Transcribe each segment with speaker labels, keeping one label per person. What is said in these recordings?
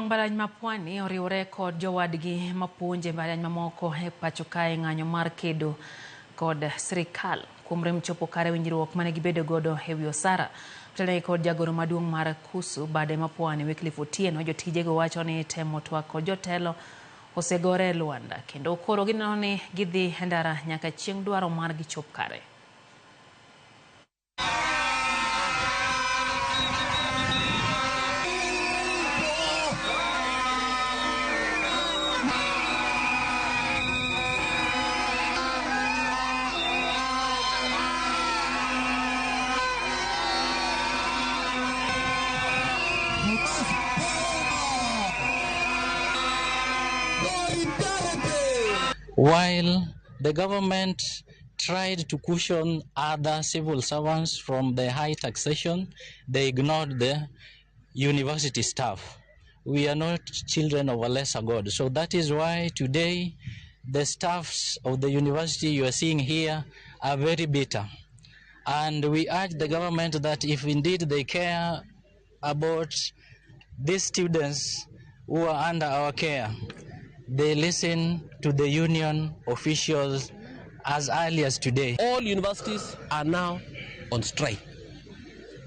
Speaker 1: Mbalariany ma Pwani oriwore kod jowadgi mapuonje mbalariany mamoko e pacho kae ng'anyo mar kedo kod sirikal kuom rem chopo kare winjruok mane gibedo godo ewi osara. Otelnegi kod jagoro maduong' mar KUSU bade ma Pwani Wycliffe Otieno, jotijego wacho ni temo twak kod jotelo osegore e lwanda kendo koro gineno ni gidhi e ndara nyaka chieng' dwaro margi chop kare.
Speaker 2: While the government tried to cushion other civil servants from the high taxation, they ignored the university staff. We are not children of a lesser God. So that is why today the staffs of the university you are seeing here are very bitter. And we urge the government that if indeed they care about these students who are under our care, they listen to the union officials as early as today.
Speaker 3: All universities are now on strike.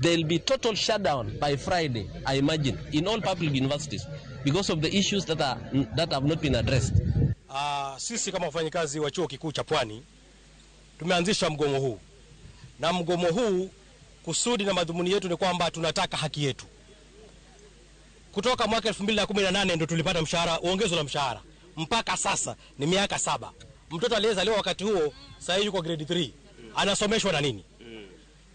Speaker 3: There will be total shutdown by Friday, I imagine, in all public universities because of the issues that have not been addressed.
Speaker 4: Sisi kama wafanyikazi wa Chuo Kikuu cha Pwani tumeanzisha mgomo huu, na mgomo huu kusudi na madhumuni yetu ni kwamba tunataka haki yetu. Kutoka mwaka 2018 ndio tulipata mshahara, uongezo la mshahara. Mpaka sasa ni miaka 7. Mtoto aliyezaliwa wakati huo sasa yuko grade 3. Anasomeshwa na nini?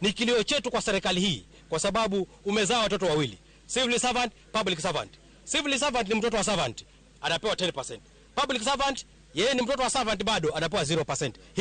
Speaker 4: Ni kilio chetu kwa serikali hii, kwa sababu umezaa watoto wawili, civil servant, public servant. Civil servant ni mtoto wa servant, anapewa 10%. Public servant yeye ni mtoto wa servant bado anapewa 0%. Hii